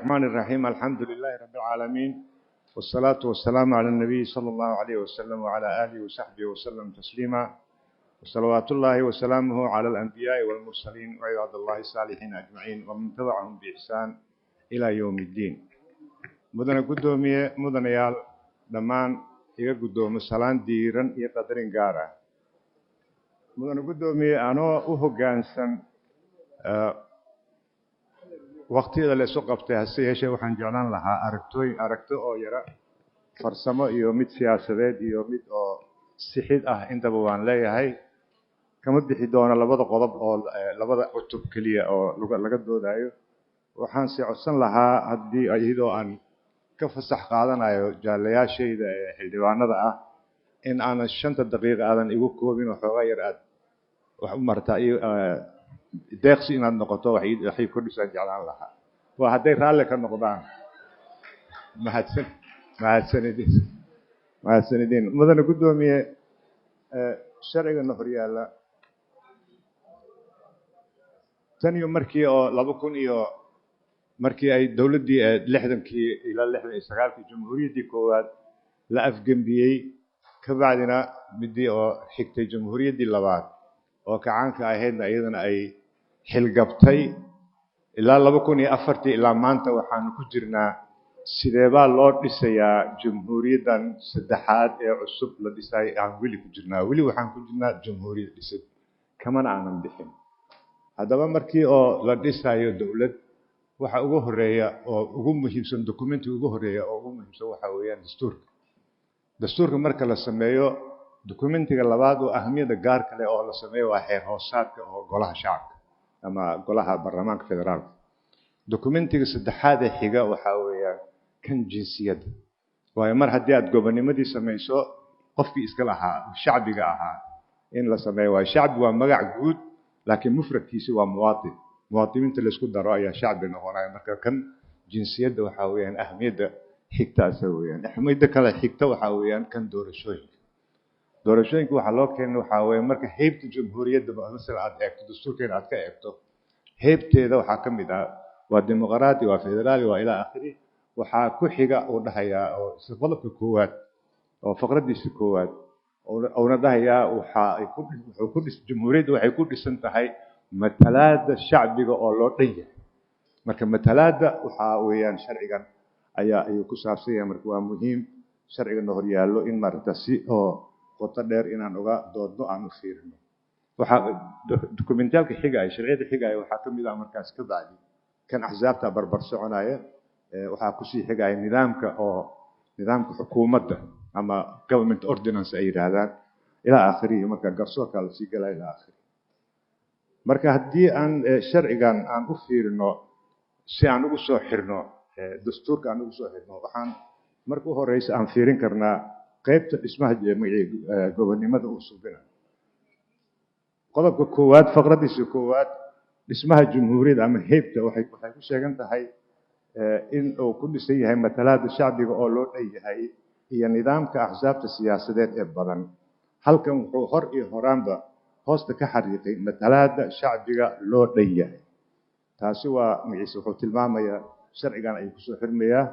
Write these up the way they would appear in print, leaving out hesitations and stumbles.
الرحمن الرحيم. الحمد لله رب العالمين، والصلاة والسلام على النبي صلى الله عليه وسلم وعلى آله وصحبه وسلم تسليما، وصلوات الله وسلامه على الأنبياء والمرسلين وعباد الله الصالحين أجمعين ومن تبعهم بإحسان إلى يوم الدين. Mudane guddoomiye, mudanayaal dhammaan, iga guddoomo salaan diiran iyo qadarin gaar ah. Mudane guddoomiye, anoo u hoggaansan waqtiyada la isu qabtay, hase yeeshee waxaan jeclaan lahaa aragtooyin, aragto oo yara farsamo iyo mid siyaasadeed iyo mid oo sixid ah intaba waan leeyahay. Kama bixi doono labada qodob oo labada cutub keliya oo laga doodayo. Waxaan si codsan lahaa, haddii iyadoo aan ka fasax qaadanayo jaalayaashayda ee xildhibaanada ah, in aanan 5ta daqiiqa aadan igu koobin oo xoogaa yar aad wax u martaa iyo deeqsi inaad noqoto waxay kordhisaan jeclaan lahaa, waa hadday raalli ka noqdaan. Mahadsan, mahadsanidin, mahadsanidin. Mudane guddoomiye, sharcigana horyaalla tan iyo markii oo 2000 iyo markii ay dowladdii 60kii ilaa 69kii jamhuuriyaddii koowaad la afgembiyey, ka bacdina midii oo xigtay jamhuuriyaddii labaad oo kacaanka ahaydna iyadana ay xilgabtay, ilaa 2004tii ilaa maanta waxaanu ku jirnaa sideebaa loo dhisayaa jamhuuriyaddan saddexaad ee cusub la dhisay. Aan weli ku jirnaa, weli waxaan ku jirnaa jamhuuriyad dhisid, kamana aanan bixin. Haddaba markii oo la dhisayo dowlad, waxa ugu horeeya oo ugu muhiimsan, documentiga ugu horeeya oo ugu muhiimsan waxa weeyaan dastuurka. Dastuurka marka la sameeyo, documentiga labaad oo ahamiyadda gaar kale oo la sameeyo waa xeer hoosaadka oo golaha shacabka ama golaha baarlamaanka federaalka. Documentiga saddexaad ee xiga waxa weeyaan kan jinsiyadda, waayo mar haddii aad gobonimadii samayso, qofkii iska lahaa shacbiga ahaa in la sameeyo. Waayo shacbi waa magac guud, laakiin mufradkiisi waa muwaatin. Muwaatiniinta laisku daro ayaa shacbi noqonaya. Marka kan jinsiyadda waxaa weeyaan ahamiyadda xigta asa weeyaan. Ahamiyadda kale xigta waxaa weeyaan kan doorashooyinka. Doorashooyinka waxaa loo keenay waxaa weeye marka heybta jamhuuriyadda masala aad eegto, dastuurkeena aad ka eegto, heybteeda waxaa ka mid ah waa dimuqraadi, waa federaali, waa ilaa akhiri. Waxaa ku xiga uu dhahayaa oo isla qodobka koowaad oo faqradiisa koowaad uuna dhahayaa waxa ay ku wuxuu ku dhis jamhuuriyadda waxay ku dhisan tahay matalaadda shacbiga oo loo dhan yahay. Marka matalaadda waxaa weeyaan sharcigan ayaa ayuu ku saabsan yahay. Marka waa muhiim sharcigana horyaallo in maaragta si oo qoto dheer inaan uga doodno, aan u fiirino. Waxaa dokumentaalka xigaya, sharciyada xigaya waxaa ka mid ah markaas ka bacdi kan axsaabta barbar soconaya. Waxaa kusii xigaya nidaamka oo nidaamka xukuumadda ama government ordinance ay yidhaahdaan, ilaa aakhirihi. Marka garsoorka lasii galaya, ilaa aakhirihi. Marka haddii aan sharcigan aan u fiirino si aan ugu soo xirno dastuurka aan ugu soo xirno, waxaan marka u horeysa aan fiirin karnaa qeybta dhismaha gobonimada uu subina. Qodobka koowaad faqradiisa koowaad, dhismaha jamhuuriyadda ama heybta, waxay ku sheegan tahay in uu ku dhisan yahay matalaadda shacbiga oo loo dhan yahay iyo nidaamka axsaabta siyaasadeed ee badan. Halkan wuxuu hor iyo horaanba hoosta ka xariiqay matalaadda shacbiga loo dhan yahay. Taasi waa magaciisa wuxuu tilmaamayaa sharcigan ayuu kusoo xirmayaa.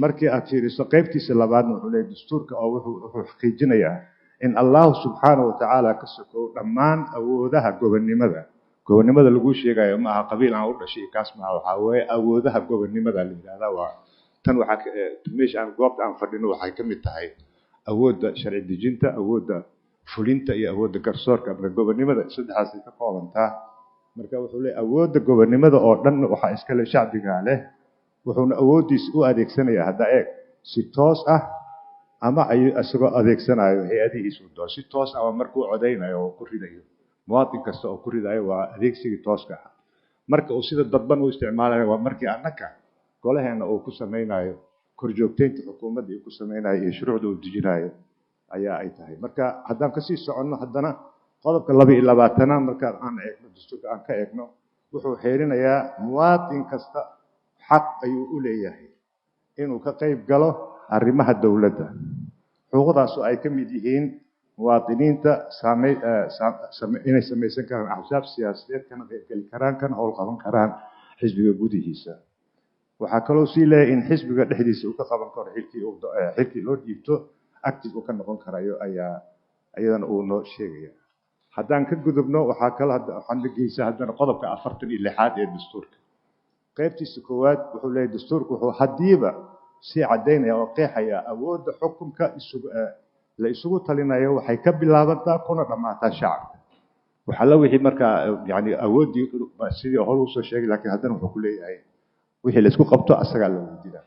Markii aad fiiriso qeybtiisa labaadna, wuxuu leeyahay dastuurka oo wuxuu xaqiijinayaa in Allahu subxaanahu watacaala ka sokow dhammaan awoodaha gobonnimada. Gobonnimada lagu sheegayo ma aha qabiil aan u dhashay, kaas maaha. Waxaa weeye awoodaha gobonnimada la yidhahdaa waa tan. Waxaa meesha aan goobta aan fadhino waxay ka mid tahay awoodda sharci dejinta, awoodda fulinta iyo awoodda garsoorka. Marka gobonnimada saddexdaasay ka koobantaa. Marka wuxuu leeyahay awoodda gobonnimada oo dhan waxaa iskale shacbigaa leh, wuxuuna awooddiisa u adeegsanayaa, hadda eeg, si toos ah ama ay isagoo adeegsanayo hay-adihiisu doon. Si toos ah waa markuu codaynayo oo ku ridayo, muwaatin kasta oo ku ridayo, waa adeegsigii tooska ah. Marka uu sida dadban u isticmaalayo waa markii annaka golaheena uu ku sameynayo korjoogteynta xukuumadda uu ku sameynayo iyo shuruucda uu dejinayo ayaa ay tahay. Marka haddaan kasii soconno haddana qodobka 22aad marka aan eegno dastuurka aan ka eegno, wuxuu xeerinayaa muwaatin kasta xaq ayuu u leeyahay inuu ka qayb galo arrimaha dowladda, xuquuqdaas oo ay ka mid yihiin muwaadiniinta inay samaysan karaan axsaab siyaasadeed, kana qaybgeli karaan, kana howl qaban karaan xisbiga gudihiisa. Waxaa kaloo sii leeyahay in xisbiga dhexdiisa uu ka qaban karo xilkii uu xilkii loo dhiibto, active uu ka noqon karayo ayaa iyadana uu noo sheegaya. Haddaan ka gudubno, waxaa kaloo waxaan dhegeysa haddana qodobka 46aad ee dastuurka, qaybtiisa koowaad. Wuxuu leeyahay dastuurku wuxuu haddiiba sii caddaynaya oo qeexaya awoodda xukunka isugu la isugu talinayo waxay ka bilaabantaa kuna dhammaataa shacabka. Waxaa la wixii markaa yani awooddii sidii hore usoo sheegay, laakiin haddana wuxuu ku leeyahay wixii la isku qabto asagaa la weydiinaa.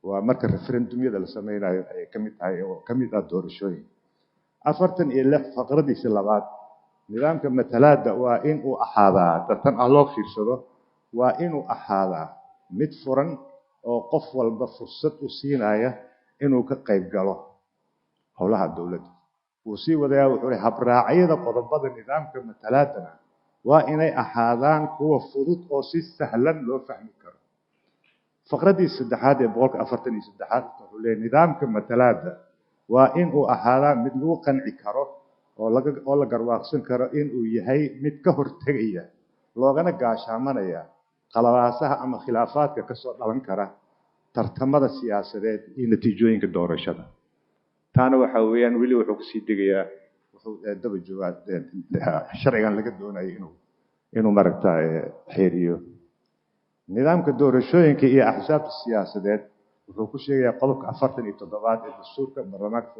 Waa marka referendumyada la sameynayo ayay ka mid tahay oo ka mid ah doorashooyin. 46 faqradiisa labaad, nidaamka matalaadda waa in uu ahaadaa, tan ah loo fiirsado, waa inuu ahaadaa mid furan oo qof walba fursad u siinaya inuu ka qayb galo howlaha dowladda. Wuu sii wadayaa, wuxuu leeyahay habraacyada qodobada nidaamka matalaadana waa inay ahaadaan kuwa fudud oo si sahlan loo fahmi karo. Faqraddii saddexaad ee 143aad wuxuu leeyahay nidaamka matalaadda waa in uu ahaadaa mid lagu qanci karo oo laga oo la garwaaqsan karo in uu yahay mid ka hortegaya loogana gaashaamanaya qalalaasaha ama khilaafaadka kasoo dhalan kara tartamada siyaasadeed iyo natiijooyinka doorashada. Taana waxa weeyaan weli wuxuu kasii degayaa, wuxuu daba joogaa sharcigan laga doonayo inuu maaragta xeeriyo. Nidaamka doorashooyinka iyo axsaabta siyaasadeed wuxuu ku sheegayaa qodobka 47aad ee dastuurka. Baarlamaanka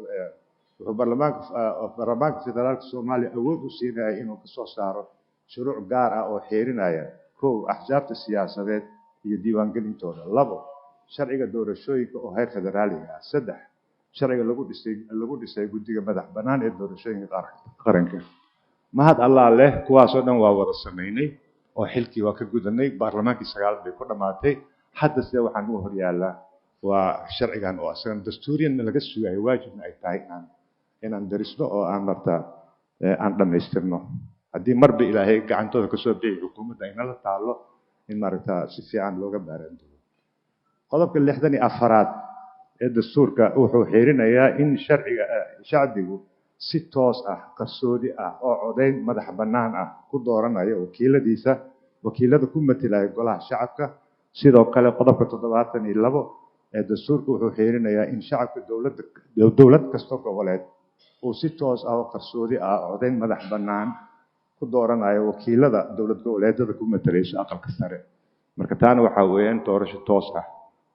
wuxuu baarlamaanka federaalka Soomaaliya awood u siinaya inuu kasoo saaro shuruuc gaar ah oo xeerinaya: kow, axsaabta siyaasadeed iyo diiwaangelintooda; labo, sharciga doorashooyinka oo heer federaaliga ah; saddex, sharciga lagu dhisay guddiga madax bannaan ee doorashooyinka qaranka. Mahad Allah leh, kuwaasoo dhan waa wada samaynay oo xilkii waa ka gudanay. Baarlamaankii sagaal bay ku dhammaatay. Hadda side waxaan u horyaallaa waa sharcigan oo asagan dastuuriyanna laga sugayo, waajibna ay tahay inaan darisno oo aan marta aan dhammaystirno. Haddii marba Ilaahay gacantooda kasoo bixi xukuumadda inala taallo in maaragta si fiican looga baaraandego. Qodobka 64aad ee dastuurka wuxuu xeerinayaa in sharciga shacbigu si toos ah, qarsoodi ah oo codayn madax bannaan ah ku dooranayo wakiiladiisa, wakiilada ku matalaya golaha shacabka. Sidoo kale qodobka 72 ee dastuurka wuxuu xeerinayaa in shacabka dowladda dowlad kasta goboleed uu si toos ah oo qarsoodi ah codayn madax bannaan ku dooranayo wakiilada dowlad goboleedyada ku matalayso aqalka sare. Marka taana waxaa weeyaan doorasho toos ah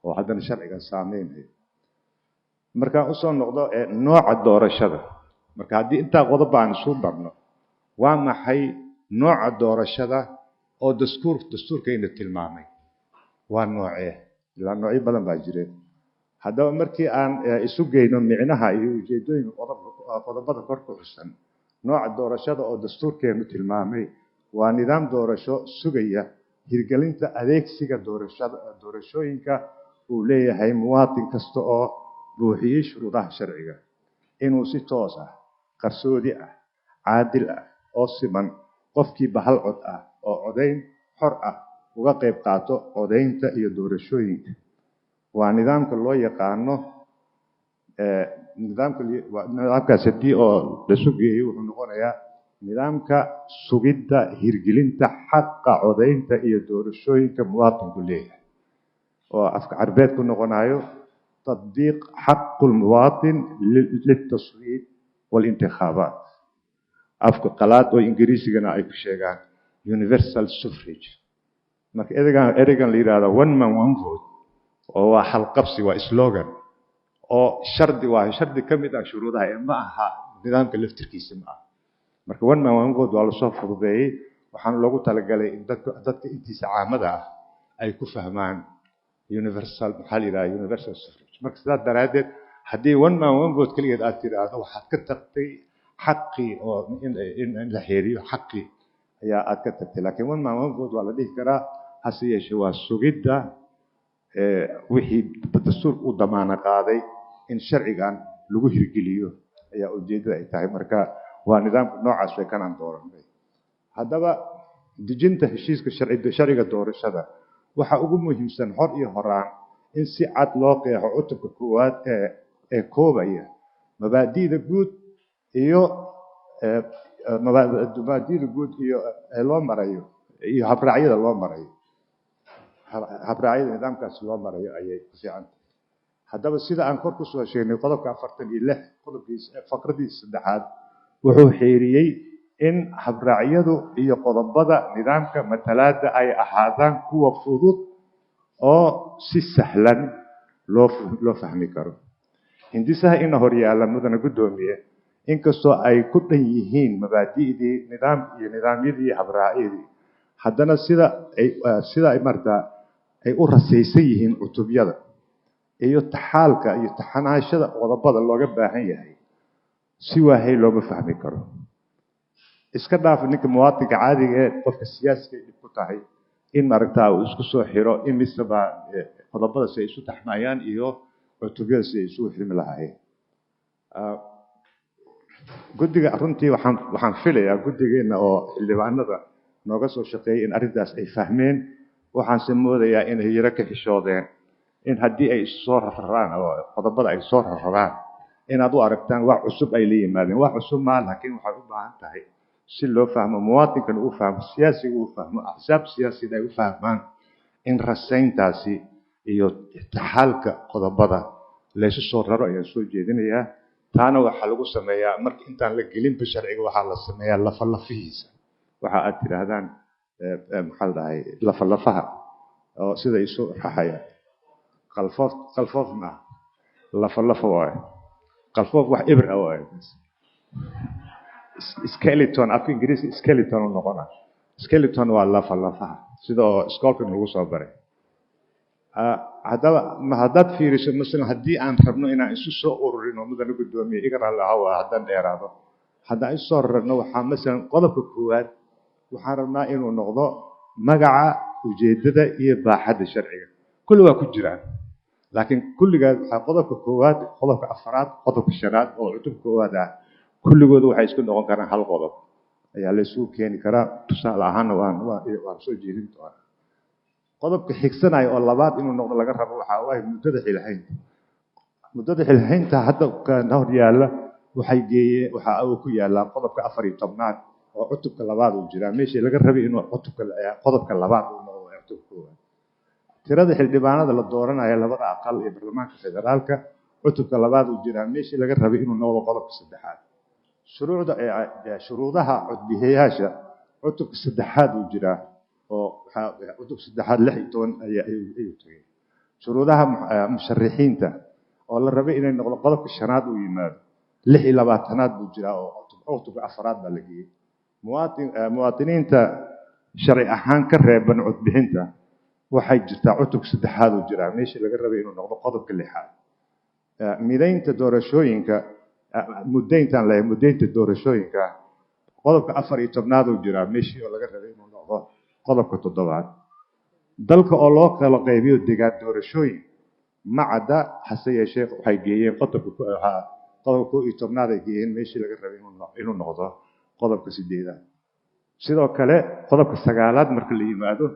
oo haddana sharcigan saameynayo. Markaan usoo noqdo nooca doorashada, marka haddii intaa qodob aan isu barno, waa maxay nooca doorashada oo dastuurkayna tilmaamay? Waa noocee? Ilaa noocyo badan baa jireen. Haddaba markii aan isu geyno micnaha iyo ujeedooyinka qodobada kor ku xusan, nooca doorashada oo dastuurkeenu tilmaamay waa nidaam doorasho sugaya hirgelinta adeegsiga doorashada doorashooyinka uu leeyahay muwaatin kasta oo buuxiyey shuruudaha sharciga inuu si toos ah, qarsoodi ah, caadil ah oo siman, qofkiiba hal cod ah oo codayn xor ah uga qayb qaato codaynta iyo doorashooyinka. Waa nidaamka loo yaqaano nidaamka nidaamkaas haddii oo la sugeeyo wuxuu noqonayaa nidaamka sugidda hirgelinta xaqa codaynta iyo doorashooyinka muwaatinku leeyahay, oo afka carbeed ku noqonayo تطبيق حق المواطن للتصويت والانتخابات، afka qalaad oo Ingiriisigana ay ku sheegaan universal suffrage. Marka ereygan la yidhahdo one man one vote oo waa halqabsi, waa slogan oo shardi, waa shardi ka mid ah shuruudaha ee ma aha nidaamka laftirkiisa ma aha. Marka one man one vote waa lasoo fududeeyey, waxaana loogu talagalay in dadka intiisa caamada ah ay ku fahmaan universal, maxaa la yidhahda, universal suffrage. Marka sidaas daraaddeed haddii one man one vote keligeed aad tidhaahdo, waxaad ka tagtay xaqii oo in la xeeriyo xaqii ayaa aad ka tagtay. Laakiin one man one vote waa la dhihi karaa, hase yeeshee waa sugidda wixii dastuurka u damaana qaaday in sharcigan lagu hirgeliyo ayaa ujeeddada ay tahay. Marka waa nidaamka noocaas way kanaan dooranay. Haddaba dejinta heshiiska sharciga doorashada waxaa ugu muhiimsan hor iyo horaan in si cad loo qeexo cutubka koowaad ee koobaya mabaadi'da guud iyo mabaadi'da guud iyo ee loo marayo iyo habraacyada loo marayo. Habraacyada nidaamkaasi loo marayo ayay ku fiican tahay. Haddaba, sida aan kor kusoo sheegnay, qodobka 46 qodobkiisa faqradiisa saddexaad wuxuu xeeriyey in habraacyadu iyo qodobada nidaamka matalaadda ay ahaadaan kuwa fudud oo si sahlan loo fahmi karo. Hindisaha ina horyaalla, mudane guddoomiye, inkastoo ay ku dhan yihiin mabaadi'dii nidaam iyo nidaamyadii habraacyadii, haddana sida ay martaa ay u rasaysan yihiin cutubyada iyo taxaalka iyo taxanaashada qodobada looga baahan yahay, si waahay looma fahmi karo. Iska dhaaf ninka muwaadinka caadiga ee qofka siyaasiga dhib ku tahay in maaragtaa uu isku soo xiro imisaba qodobada si ay isu taxmayaan iyo cutubyada si ay isugu xirmi lahaayeen. Guddiga runtii waxaan filayaa guddigeenna oo xildhibaanada nooga soo shaqeeyay in arrintaas ay fahmeen. Waxaanse moodayaa inay yaro ka xishoodeen in haddii ay isu soo rararaan oo qodobada ay soo rararaan inaad u aragtaan wax cusub ay la yimaadeen. Wax cusub maa, laakiin waxay u baahan tahay si loo fahmo, muwaadinkan uu fahmo, siyaasiga uu fahmo, axsaab siyaasiyad ay u fahmaan, in rasayntaasi iyo taxaalka qodobada laysu soo raro ayaan soo jeedinayaa. Taana waxaa lagu sameeyaa marka intaan la gelinba sharciga, waxaa la sameeyaa lafalafihiisa, waxa aad tidhaahdaan, maxaa la dhahay, lafalafaha oo sida isu raxaya. Qalfoof, qalfoof maaha, lafalafa waaye. Qalfoof wax ibr ah waaye. Skeleton, afka Ingiriiska skeleton u noqona. Skeleton waa lafalafaha, sida oo iskoolkan lagu soo baray. Haddaba ma haddaad fiiriso, masalan, haddii aan rabno inaan isu soo ururino, mudane guddoomiye, iga raalli ahow haddaan dheeraado, haddaan isu soo rarno, waxaa masalan qodobka koowaad waxaan rabnaa inuu noqdo magaca, ujeeddada iyo baaxadda sharciga. Kulli waa ku jiraan, laakiin kulligaad waxaa qodobka koowaad, qodobka afraad, qodobka shanaad oo cutub koowaad ah, kulligooda waxay isku noqon karaan hal qodob ayaa la isugu keeni karaa. Tusaale ahaanna waan soo jeedin doonaa. Qodobka xigsanaya oo labaad inuu noqdo laga rabo waxaa waaye muddada xilhaynta. Muddada xilhaynta hadda ka hor yaalla waxay geeyeen, waxa uu ku yaallaa qodobka 14aad oo cutubka labaad uu jiraa, meeshii laga rabay inuu cutubka qodobka labaad uu noqdo ee cutubka koowaad. Tirada xildhibaanada la dooranayo labada aqal ee baarlamaanka federaalka, cutubka labaad uu jiraa, meeshii laga rabay inuu noqdo qodobka saddexaad. Shuruucda shuruudaha codbixiyayaasha, cutubka saddexaad uu jiraa oo waxaa cutubka saddexaad 16 ayaa ayuu tagay. Shuruudaha musharixiinta oo la rabay inay noqdo qodobka shanaad uu yimaado, 26aad buu jiraa oo cutubka afraad baa la geeyey. Muwaadiniinta sharci ahaan ka reeban codbixinta waxay jirtaa cutubka saddexaad uu jiraa, meeshii laga rabay inuu noqdo qodobka lixaad. Midaynta doorashooyinka, muddayntaan leeyahay, muddaynta doorashooyinka, qodobka 14aad uu jiraa, meeshii oo laga rabay inuu noqdo qodobka toddobaad. Dalka oo loo kala qaybiyo degaan doorashooyin ma cadda, hase yeeshee waxay geeyeen qodobka qodobka 11aad ay geeyeen, meeshii laga rabay inuu noqdo qodobka sideedaad. Sidoo kale qodobka sagaalaad marka la yimaado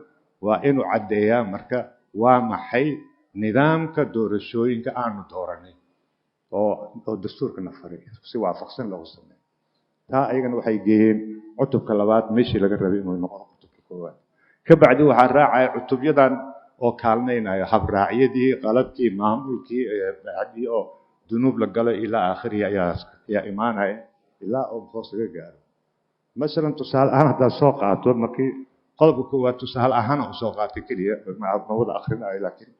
waa inuu caddeeyaa marka waa maxay nidaamka doorashooyinka aanu dooranay oo dastuurka na faray si waafaqsan loogu sameeyo. Taa ayagana waxay geeyeen cutubka labaad, meeshii laga rabay inuu noqdo cutubka koowaad. Ka bacdi waxaa raacaya cutubyadan oo kaalmaynayo habraacyadii, qalabkii, maamulkii, haddii oo dunuub la galo ilaa aakhirihi ayaa imaanaya ilaa oo hoos laga gaaro. Masalan, tusaale ahaan haddaad soo qaato markii qodobka koowaad, tusaale ahaan aan usoo qaatay keliya, ma wada akhrinayo, laakiin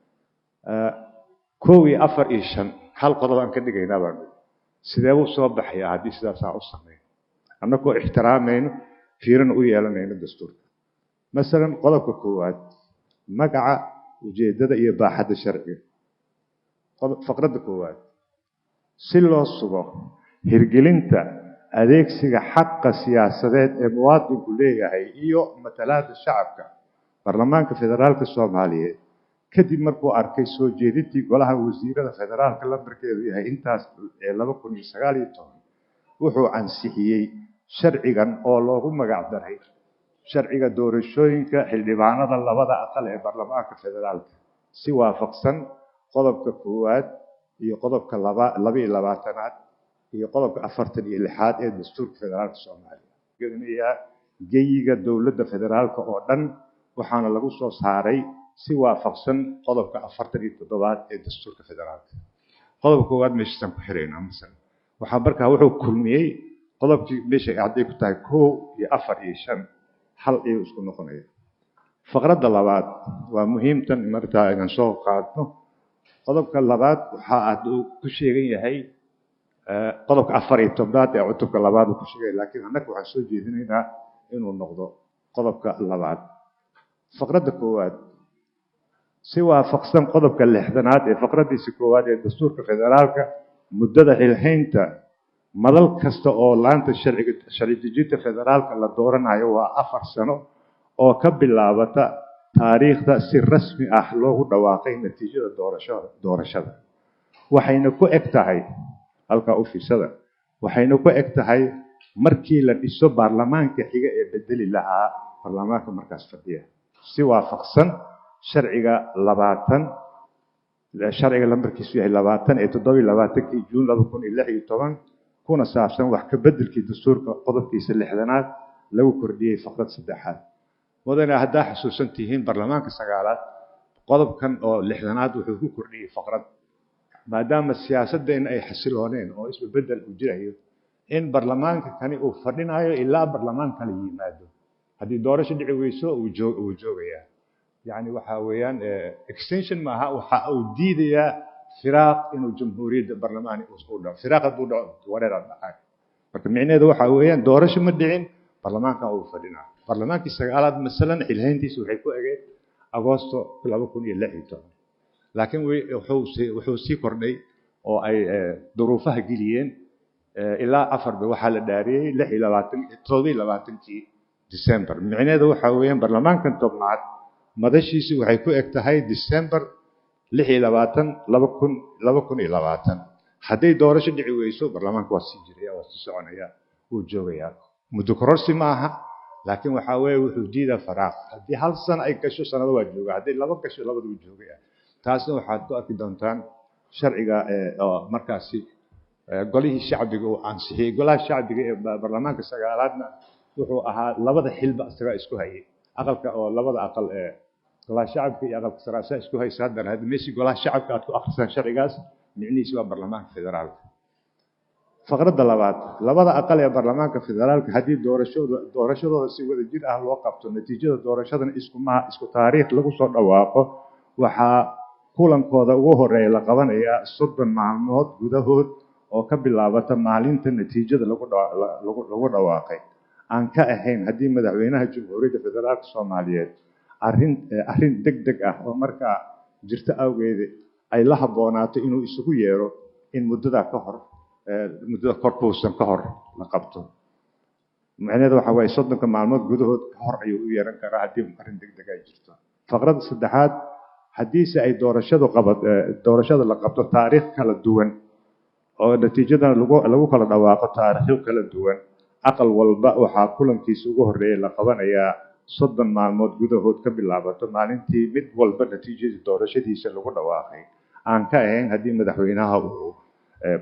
kow iyo afar iyo shan hal qodob aan ka dhigaynaa baan nidhi. Sidee buu soo baxayaa haddii sidaas aan u sameyn, annagoo ixtiraamayno, fiirana u yeelanayno dastuurka? Masalan, qodobka koowaad, magaca, ujeeddada iyo baaxadda sharciga, faqradda koowaad: si loo sugo hirgelinta adeegsiga xaqa siyaasadeed ee muwaadinku leeyahay iyo matalaadda shacabka, Baarlamaanka Federaalka Soomaaliyeed, kadib markuu arkay soo jeedintii Golaha Wasiirada Federaalka lambarkeedu yahay intaas ee 2019, wuxuu ansixiyey sharcigan oo loogu magac daray Sharciga Doorashooyinka Xildhibaanada Labada Aqal ee Baarlamaanka Federaalka, si waafaqsan qodobka koowaad iyo qodobka 22aad iyo qodobka 46aad ee dastuurka federaalka Soomaaliya, gelinayaa geyiga dowladda federaalka oo dhan, waxaana lagu soo saaray si waafaqsan qodobka 47aad ee dastuurka federaalka. Qodobka koowaad meeshaasaan ku xiraynaa. Masalan, waxaa markaa wuxuu kulmiyey qodobkii meesha hadday ku tahay 1 iyo 4 iyo 5, hal ayuu isku noqonaya. Faqradda labaad waa muhiimtan markaa inaan soo qaadno. Qodobka labaad waxa aad uu ku sheegan yahay qodobka 14aad ee cutubka labaad uu ku sheegay, laakiin annaga waxaan soo jeedinaynaa inuu noqdo qodobka labaad, faqradda koowaad. Si waafaqsan qodobka 60aad ee faqraddiisa koowaad ee dastuurka federaalka, muddada xilhaynta madal kasta oo laanta sharciga sharci dejinta federaalka la dooranayo waa 4 sano oo ka bilaabata taariikhda si rasmi ah loogu dhawaaqay natiijada doorashada, waxayna ku eg tahay halkaa, u fiirsada, waxayna ku eg tahay markii la dhiso baarlamaanka xiga ee bedeli lahaa baarlamaanka markaas fadhiya, si waafaqsan sharciga 20, sharciga lambarkiisu yahay 20 ee 27kii Juun 2016, kuna saabsan wax ka beddelkii dastuurka, qodobkiisa 60aad lagu kordhiyey faqrad saddexaad. Mudane, haddaa xasuusan tihiin, baarlamaanka sagaalaad qodobkan oo 60aad wuxuu ku kordhiyey faqrad, maadaama siyaasaddeena ay xasilooneen oo isbedel uu jirayo, in baarlamaanka kani uu fadhinayo ilaa baarlamaan kale yimaado. Haddii doorasho dhici weyso, uu joogayaa. Yacni waxa weeyaan extension maaha, waxa uu diidayaa firaaq inuu jamhuuriyadda barlamaani uu dhaco. Firaaq hadduu dhaco, wareer dhacay. Marka micnaheedu waxa weeyaan doorasho ma dhicin, baarlamaanka uu fadhinaa. Baarlamaankii sagaalaad masalan xilhayntiisa waxay ku egeyd Agoosto 2016, laakiin wuxuu sii kordhay oo ay duruufaha geliyeen ilaa afarba. Waxaa la dhaariyey 26, 27kii December. Micnaheedu waxa weeyaan baarlamaankan 10aad madashiisi waxay ku eg tahay December 26 2020. Hadday doorasho dhici weyso, baarlamaanka waa sii jiraya, waa sii soconaya, wuu joogayaa. Muddo kororsi ma aha, laakiin waxaa weeye wuxuu diidaa faraaq. Haddii hal sano ay gasho, sanado waa jooga. Hadday laba gasho, labada wuu joogaya. Taasna waxaad ku arki doontaan sharciga oo markaasi golihii shacbiga uu ansixiyey. Golaha shacbiga ee baarlamaanka sagaalaadna wuxuu ahaa labada xilba isagaa isku hayay, aqalka oo labada aqal ee golaha shacabka iyo aqalka sare asaa isku haysa. Haddana hadda meeshii golaha shacabka aad ku akhrisaan sharcigaas, micnihiisi waa baarlamaanka federaalka. Faqradda labaad: labada aqal ee baarlamaanka federaalka haddii doorashadooda si wada jir ah loo qabto, natiijada doorashadana iskumaha isku taariikh lagu soo dhawaaqo, waxaa kulankooda ugu horeeya la qabanayaa 30 maalmood gudahood oo ka bilaabata maalinta natiijada lagu dhawaaqay, aan ka ahayn haddii madaxweynaha Jamhuuriyadda Federaalka Soomaaliyeed arrin deg deg ah oo markaa jirto awgeed ay la habboonaato inuu isugu yeero in muddadaa ka hor, muddada kor kuusan ka hor la qabto. Macnaheedu waxa waaye 30ka maalmood gudahood ka hor ayuu u yeeran karaa haddii arrin deg deg ay jirto. Faqradda saddexaad: haddiise ay doorashadu qabad doorashada la qabto taariikh kala duwan oo natiijadana lagu kala dhawaaqo taariikhyo kala duwan, aqal walba waxaa kulankiisa ugu horreeya la qabanayaa 30 maalmood gudahood ka bilaabato maalintii mid walba natiijadii doorashadiisa lagu dhawaaqay, aan ka ahayn haddii madaxweynaha uu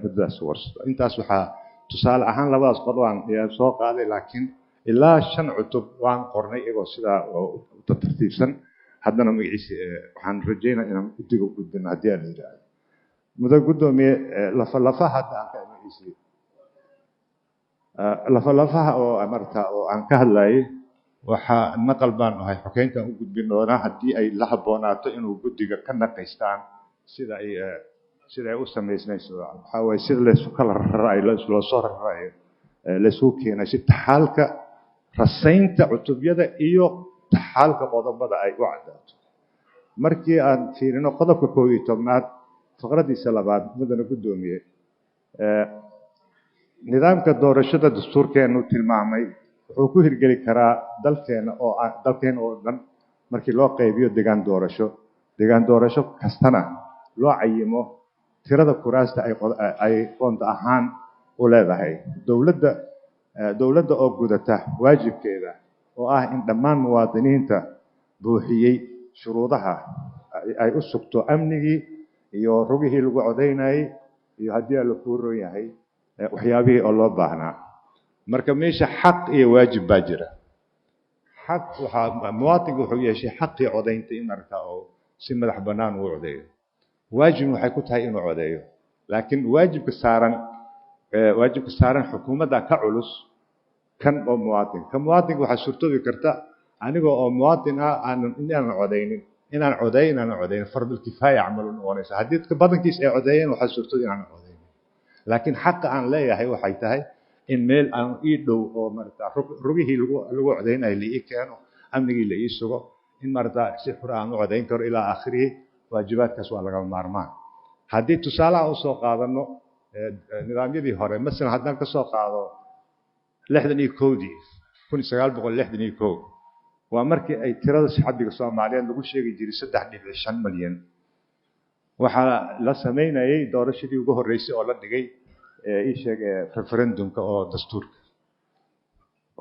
muddadaas warsado. Intaas waxaa tusaale ahaan labadaas qodob aan ayaan soo qaaday, laakiin ilaa shan cutub waan qornay iyagoo sidaa oo u tartiibsan. Haddana magaciisa waxaan rajeynaa inaan guddiga u gudbino haddii aan la yidhaahdo. Mudo guddoomiye, lafa lafaha hadda aan ka magaciisa lafa lafaha oo marta oo aan ka hadlayay, waxaa naqal baan ahay xogeyntaan u gudbin doonaa haddii ay la habboonaato inuu guddiga ka naqaystaan sida ay u samaysnayso. Waxaa waaye sida laysu kala rarayo, loo soo rarayo, laysugu keenay si taxaalka rasaynta cutubyada iyo taxaalka qodobada ay u caddaato. Markii aan fiirino qodobka 11aad faqradiisa labaad, mudana guddoomiye, nidaamka doorashada dastuurkeenu tilmaamay wuxuu ku hirgeli karaa dalkeena oo dhan markii loo qaybiyo degaan doorasho, degaan doorasho kastana loo cayimo tirada kuraasta ay qoonda ahaan u leedahay dowladda. Dowladda oo gudata waajibkeeda oo ah in dhammaan muwaadiniinta buuxiyey shuruudaha ay u sugto amnigii iyo rugihii lagu codaynayay iyo haddii alla kuu roon yahay waxyaabihii oo loo baahnaa. Marka meesha xaq iyo waajib baa jira. Xaq waxaa muwaatinka wuxuu yeeshay xaqii codaynta in markaa oo si madax bannaan uu codeeyo. Waajib waxay ku tahay inuu codeeyo, laakiin waajibka saaran xukuumadda ka culus kan oo muwaatinka. Ka muwaatinka waxaa suurtoobi karta aniga oo muwaatin ah aanan inaanan codeynin, inaan codeeyo, inaanan codeynin fardul kifaaya camal u noqonaysa. Haddii dadka badankiis ay codeeyeen, waxaa suurtoobi inaanan codeynin, laakiin xaqa aan leeyahay waxay tahay in meel aan ii dhow oo maarata rugihii lagu codeynayo la ii keeno, amnigii la ii sugo, in maarata si xur aan u codeyn karo ilaa aakhirihi. Waajibaadkaas waa lagama maarmaan. Haddii tusaalaha usoo qaadano nidaamyadii hore, masalan haddaan ka soo qaado 61-dii, 1961, waa markii ay tirada shacbiga Soomaaliyeed lagu sheegi jiray 3.5 milyan. Waxaa la sameynayay doorashadii ugu horreysay oo la dhigay ii sheeg referendumka oo dastuurka.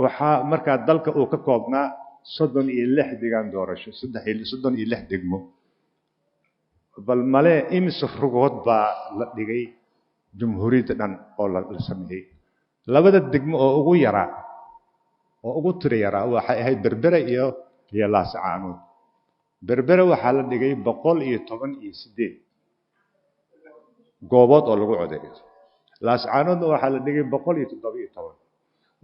Waxaa markaa dalka uu ka koobnaa 36 degaan doorasho, saddex iyo 36 degmo. Bal malee imise rugood baa la dhigay jumhuuriyadda dhan oo la sameeyey? Labada degmo oo ugu yaraa oo ugu tiro yaraa waxay ahayd Berbere iyo Laascaanood. Berbere waxaa la dhigay 118 goobood oo lagu codeeyo. Laascaanoodna waxaa la dhigay 117.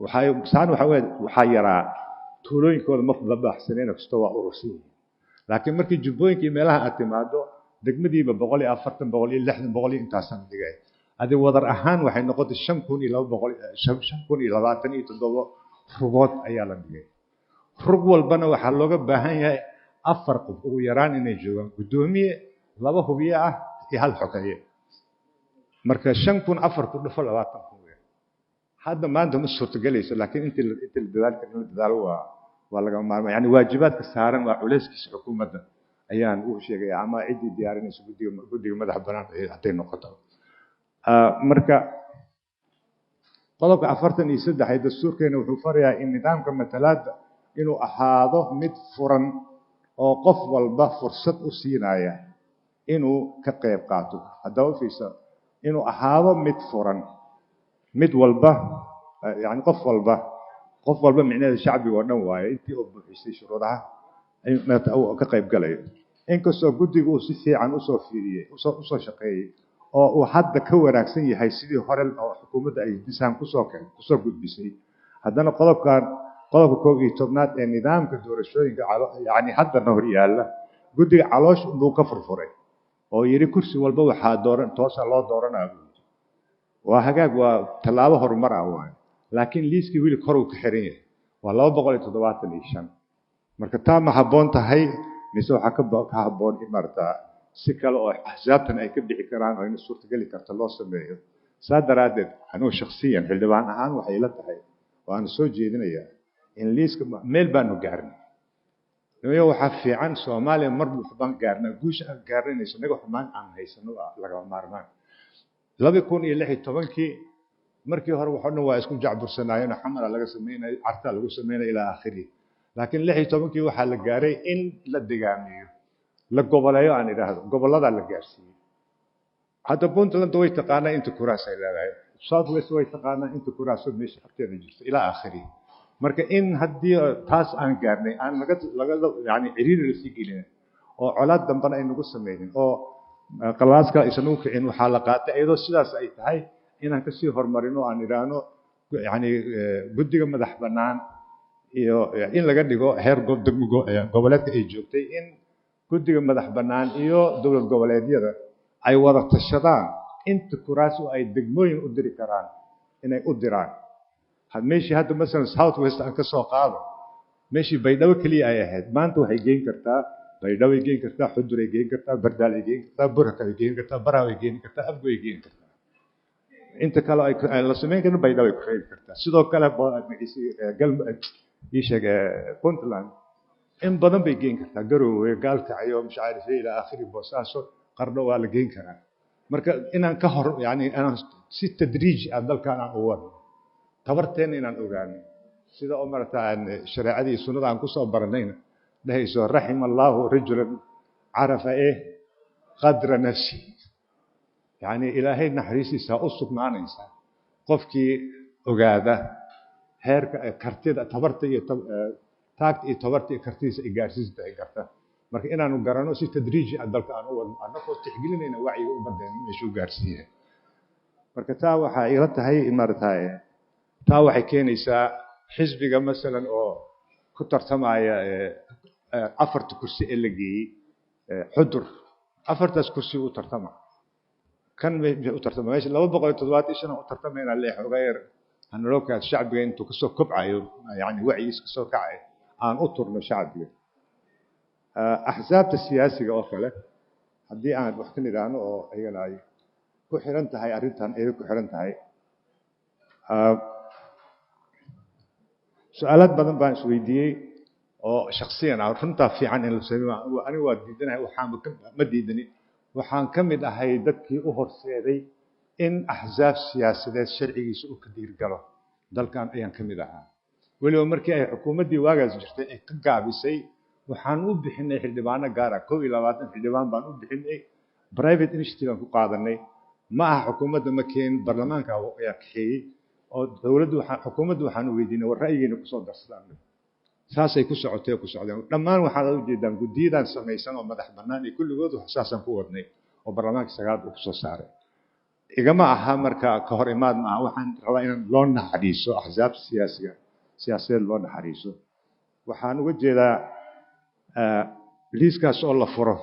Waxay saan waxa weeye waxaa yaraa tuulooyinkooda, ma baxsaneen, kastoo waa urursan yihiin. Laakiin markii jubbooyinka iyo meelaha aad timaado, degmadiiba 140, 160, boqol iyo intaasaan dhigay. Adi wadar ahaan waxay noqotay 5200, 5027 rugood ayaa la dhigay. Rug walbana waxaa looga baahan yahay afar qof ugu yaraan inay joogaan: guddoomiye, laba hubiye ah iyo hal xogeeye. Marka 5000 afar ku dhufo, 20,000 wey. Hadda maanta ma suurtagelayso, laakiin intii la dadaali karo in la dadaalo waa lagama maarmaan. Yani waajibaadka saaran waa culeyskiisa xukuumadda ayaan u sheegaya, ama ciddii diyaarinaysa guddiga madaxa bannaan hadday noqoto. Marka qodobka 43 ee dastuurkeena wuxuu farayaa in nidaamka matalaadda inuu ahaado mid furan oo qof walba fursad u siinaya inuu ka qayb qaato. Haddaba fiirsa, inuu ahaado mid furan, mid walba, yani qof walba micnaheeda shacbiga oo dhan waaye, intii oo buuxisay shuruudaha uu ka qayb galayo. Inkastoo guddigu uu si fiican usoo fiiriyey, usoo shaqeeyey, oo uu hadda ka wanaagsan yahay sidii hore oo xukuumadda ay disaan kusoo gudbisay, haddana qodobkan, qodobka 11aad ee nidaamka doorashooyinka, yani haddana hor yaalla, guddiga caloosh buu ka furfuray oo yidhi kursi walba waxaa dooran toosa loo dooranaa buu yidhi. Waa hagaag, waa tallaabo horumar ah waaye, laakiin liiskii wili kor uu ka xiran yahay, waa 275. Marka taa ma habboon tahay mise waxaa ka habboon in maarata si kale oo axsaabtan ay ka bixi karaan oo ina suurtageli karta loo sameeyo? Saa daraaddeed anigu shakhsiyan xildhibaan ahaan waxay ila tahay oo soo jeedinayaa in liiska meel baanu gaarnay nimayo. Waxaa fiican Soomaaliya marba waxbaan gaarnaa, guusha aan gaarnayso inaga xumaan aan haysano waa lagama maarmaan. 2016-kii markii hore waxoo dhan waa isku jacbursanaayeen, Xamara laga sameynay, Carta lagu sameynay ilaa aakhirihi. Laakiin 16-kii waxaa la gaaray in la degaamiyo, la goboleeyo, aan idhaahdo gobolladaa la gaarsiiyey. Hadda Puntland way taqaanaa inta kuraas ay leedahay, South West way taqaanaa inta kuraasoo meesha agteeda jirto ilaa aakhirihi. Marka in haddii taas aan gaarnay aan laga laga yani ciriiri lasii gelin oo colaad dambena ay nagu sameynin oo qalaas kale aysan ugu kicin, waxaa la qaatay iyadoo sidaas ay tahay inaan kasii horumarino, aan idhaahno yani guddiga madax bannaan iyo in laga dhigo heer degmo goboleedka ay joogtay, in guddiga madax bannaan iyo dowlad goboleedyada ay wada tashadaan inta kuraas oo ay degmooyin u diri karaan inay u diraan. Meeshii hadda masalan South West aan ka soo qaado, meeshii Baydhabo keliya ay ahayd, maanta waxay geyn kartaa Baydhabo ay geyn kartaa, Xudur ay geyn kartaa, Bardaal ay geyn kartaa, Burhak ay geyn kartaa, Baraaw ay geyn kartaa, Afgo ay geyn kartaa. Inta kale ay la samayn karin Baydhabo ay ku reebi kartaa. Sidoo kale ii sheeg Puntland in badan bay geyn kartaa, Garoowe, Gaalkacyo, Mashcaarife ilaa aakhiri, Boosaaso, Qardho waa la geyn karaa. Marka inaan ka hor yani inaan si tadriiji ah dalkan aan u wadno, tabarteenna inaan ogaano, sida oo maarata aan shareecadii iyo sunnada aan kusoo baranayna dhehayso: "Raxima Allahu rajulan carafa qadra nafsi." Yani Ilaahay naxariistiisa u sugnaanaysa qofkii ogaada heerka kartida, tabarta iyo Taagta iyo tabarta iyo kartidiisa ay gaarsiisanta ay garta. Marka inaanu garano si tadriiji ah dalka aan u wadno, annagoo tixgelinayna wacyiga ummaddeena meeshuu gaarsiin yahay. Marka taa waxaa ila tahay in maaragtay taa waxay keenaysaa xisbiga masalan oo ku tartamaya afarta kursi ee la geeyey Xudur, afartaas kursi u tartama, kan u tartama meesha 275 u tartamayna lee xoogaa yar hanaloo kaas shacbiga intuu kasoo kobcayo, yani wacyigiisa kasoo kacayo, aan u turno shacbiga. Axsaabta siyaasiga oo kale haddii aan wax ka nidhaahno oo iyagana ay ku xiran tahay arrintan, ayay ku xiran tahay. Su-aalaad badan baan isweydiiyey oo shaksiyan ah. Runtaa fiican in la sameeyo, anigu waa diidanahay, waxaan ma diidani. Waxaan ka mid ahay dadkii u horseeday in axsaab siyaasadeed sharcigiisa uu ka diirgalo dalkan ayaan ka mid ahaa. Weliba markii ay xukuumaddii waagaas jirtay ay ka gaabisay, waxaan u bixinay xildhibaano gaara, 21 xildhibaan baan u bixinay, private initiative aan ku qaadanay. Ma aha xukuumadda ma keenin, baarlamaanka ayaa kaxeeyey oo dowladdu waxaan xukuumaddu waxaan u weydiinay war ra'yigeena kusoo darsadaan. Saasay ku socotay oo ku socdeen dhammaan. Waxaad u jeedaan guddiyadan samaysan oo madax bannaan iyo kulligood saasaan ku wadnay oo baarlamaanka sagaal uu kusoo saaray. Igama aha marka ka hor imaad maaha. Waxaan rabaa in loo naxariiso axsaabta siyaasiga siyaasadeed, loo naxariiso. Waxaan uga jeedaa liiskaas oo la furo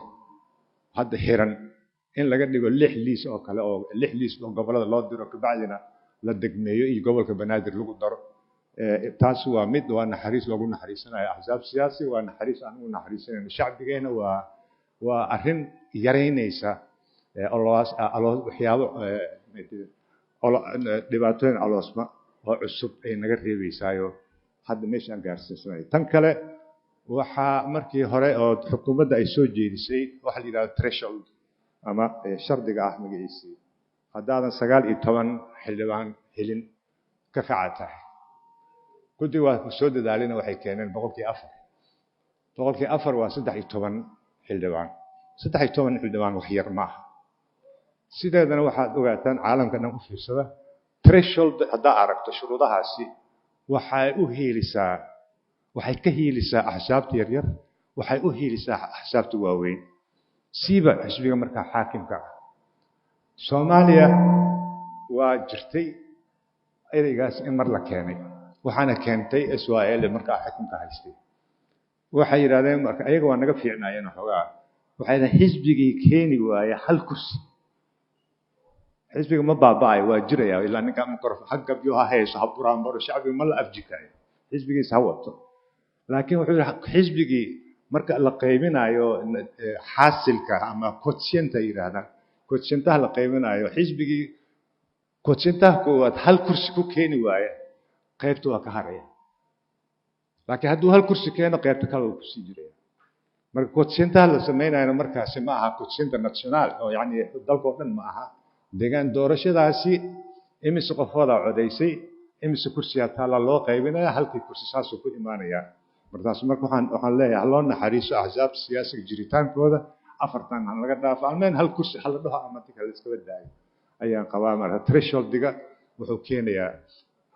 hadda xiran in laga dhigo lix liis oo kale, oo lix liis oo gobollada loo diro, kabacdina la degmeeyo iyo gobolka Banaadir lagu daro. Taas waa mid waa naxariis loogu naxariisanayo axsaab siyaasi, waa naxariis aan ugu naxariisanayno shacbigeena, waa arrin yaraynaysa waxyaabo dhibaatooyin aloosma oo cusub ay naga reebeysaayo hadda meeshaan gaarsiisanayo. Tan kale, waxaa markii hore oo xukuumadda ay soo jeedisay waxa la yidhahdo threshold ama shardiga ah magaciisii, haddaadan 19 xildhibaan helin ka kaca tahay. Guddiga waa soo dadaalina, waxay keeneen 4%. 4% waa 13 xildhibaan. 13 xildhibaan wax yar ma aha. Sideedana waxaad ogaataan caalamka dhan u fiirsada, threshold haddaa aragto, shuruudahaasi waxay u hiilisaa, waxay ka hiilisaa axsaabta yaryar, waxay u hiilisaa axsaabta waaweyn, siiba xisbiga markaa xaakimka ah. Soomaaliya waa jirtay ereygaas in mar la keenay, waxaana keentay SYL markaa xukunka haystay. Waxay yidhahdeen marka ayaga waa naga fiicnaayeen xoogaa, waxay yidhahdeen xisbigii keeni waaya hal kursi, xisbiga ma baaba'ayo, waa jiraya ilaa ninka microphone ha gabyo, ha hayso, ha buraanbaro, shacbiga ma la afjikaayo, xisbigiisa ha wato. Laakiin wuxuu yidhi xisbigii marka la qaybinayo xaasilka ama quotienta yidhaahdaan, quotientaha la qaybinayo, xisbigii quotientaha koowaad hal kursi ku keeni waaya qaybta waa ka haraya, laakiin hadduu hal kursi keeno qaybta kale waa kusii jiraya. Marka quotientaha la samaynayana markaasi ma aha quotienta national oo yacni dalka oo dhan ma aha, deegaan doorashadaasi imise qofoodaa codaysay, imise kursiyaa taalla loo qaybinaya, halkii kursi saasuu ku imaanayaa. Markaas marka waxaan leeyahay loo naxariiso axsaabta siyaasiga jiritaankooda, afartan han laga dhaafo, almeen hal kursi hala dhaho ama ti kale iskaba daayo ayaan qabaa. Marka thresholdiga wuxuu keenayaa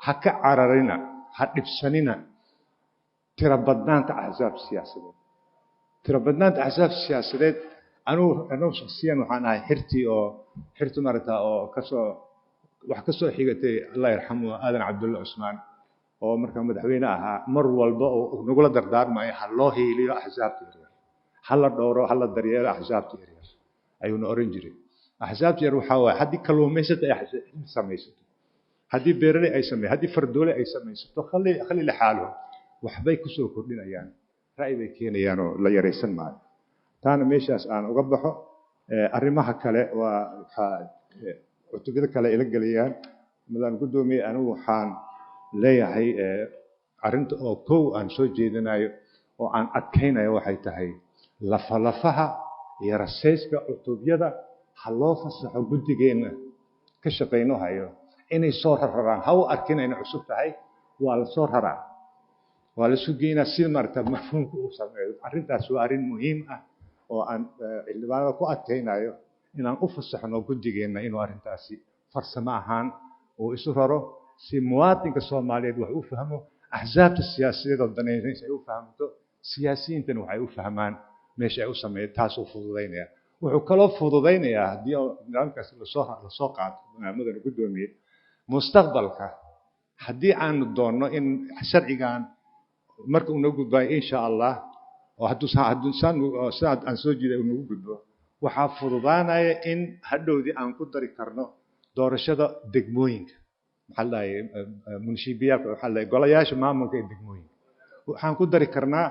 ha ka cararina, ha dhibsanina tira badnaanta axsaab siyaasadeed. Tira badnaanta axsaab siyaasadeed, anugu shaksiyan waxaan ahay xirtii oo xirti maarata oo kasoo wax kasoo xigatay Allah yarxamu Aadan Cabdulla Cusmaan oo markaa madaxweyne ahaa, mar walba oo nagula dardaarmayo ha loo hiiliyo axsaabta yaryar, ha la dhowro, ha la daryeelo axsaabta yaryar ayuuna oran jiray. Axsaabta yar waxaa waaye haddii kalluumaysata ay samaysato, haddii beeraley ay samey, haddii fardoole ay samaysato, khali khali lixaalo waxbay kusoo kordhinayaan, ra'yi bay keenayaan oo la yaraysan maayo. Taana meeshaas aan uga baxo. Arrimaha kale waa waxaa cutubyada kale ila gelayaan. Madaan guddoomiye, anigu waxaan leeyahay arrinta oo kow aan soo jeedinayo oo aan adkaynayo waxay tahay lafalafaha iyo rasayska cutubyada ha loo fasaxo guddigeenna ka shaqayno hayo inay soo rararaan. Ha u arkin inay cusub tahay, waa la soo raraa, waa la isu geynaa si maarata mafhuumka uu sameeyo. Arrintaas waa arrin muhiim ah oo aan xildhibaanada ku adkaynayo inaan u fasaxno guddigeenna inuu arrintaasi farsamo ahaan uu isu raro si muwaadinka Soomaaliyeed wax u fahmo, Axsaabta siyaasadeed oo danaynaysa ay u fahamto, siyaasiyiintana waxay u fahmaan meesha ay u sameeyeen. Taasuu fududaynaya. Wuxuu kaloo fududaynayaa haddii oo nidaamkaasi lasoo qaato, mudane guddoomiye, mustaqbalka haddii aanu doonno in sharcigan marka uu nagu gudbayo, insha Allah, oo hadduu saan sidaa aan soo jeeday uu nagu gudbo, waxaa fududaanaya in hadhowdii aan ku dari karno doorashada degmooyinka, maxaa la dhahay, munishiibiyaalka, waxaa la dhahay golayaasha maamulka ee degmooyinka. Waxaan ku dari karnaa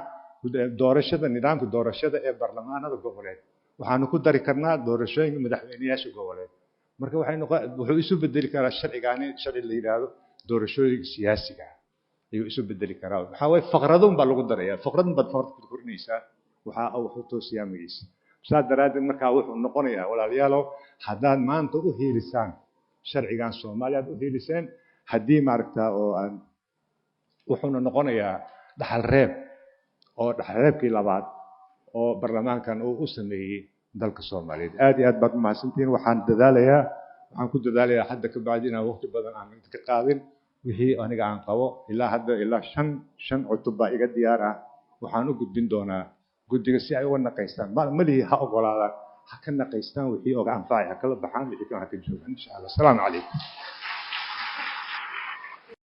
doorashada, nidaamka doorashada ee baarlamaanada goboleed. Waxaanu ku dari karnaa doorashooyinka madaxweyneyaasha goboleed. Marka waxay noqon, wuxuu isu bedeli karaa sharcigaani sharci la yidhaahdo doorashooyinka siyaasiga ah ayuu isu bedeli karaa. Waxaa waye faqradun baa lagu darayaa, faqradun baad faqrad ku korinaysaa, waxaa wuxuu toosiyaa magiisa. Saas daraaddeed markaa wuxuu noqonayaa, walaalayaalow, haddaad maanta u hiilisaan sharcigan Soomaaliya aad u hiiliseen, haddii maaragta oo aan, wuxuuna noqonayaa dhaxal reeb, oo dhaxal reebkii labaad oo baarlamaankan uu u sameeyey dalka Soomaaliyeed. Aad iyo aad baad umahadsantihiin. Waxaan dadaalayaa, waxaan ku dadaalayaa hadda ka bacdi inaan waqti badan aan ka qaadin. Wixii aniga aan qabo ilaa hadda ilaa shan cutub baa iga diyaar ah. Waxaan u gudbin doonaa guddiga si ay uga naqaystaan. Malihi ha ogolaadaan, ha ka naqaystaan, wixii oga anfacay ha kala baxaan, wixii kale ha ka joogaan, insha Allah. Asalaamu calaykum.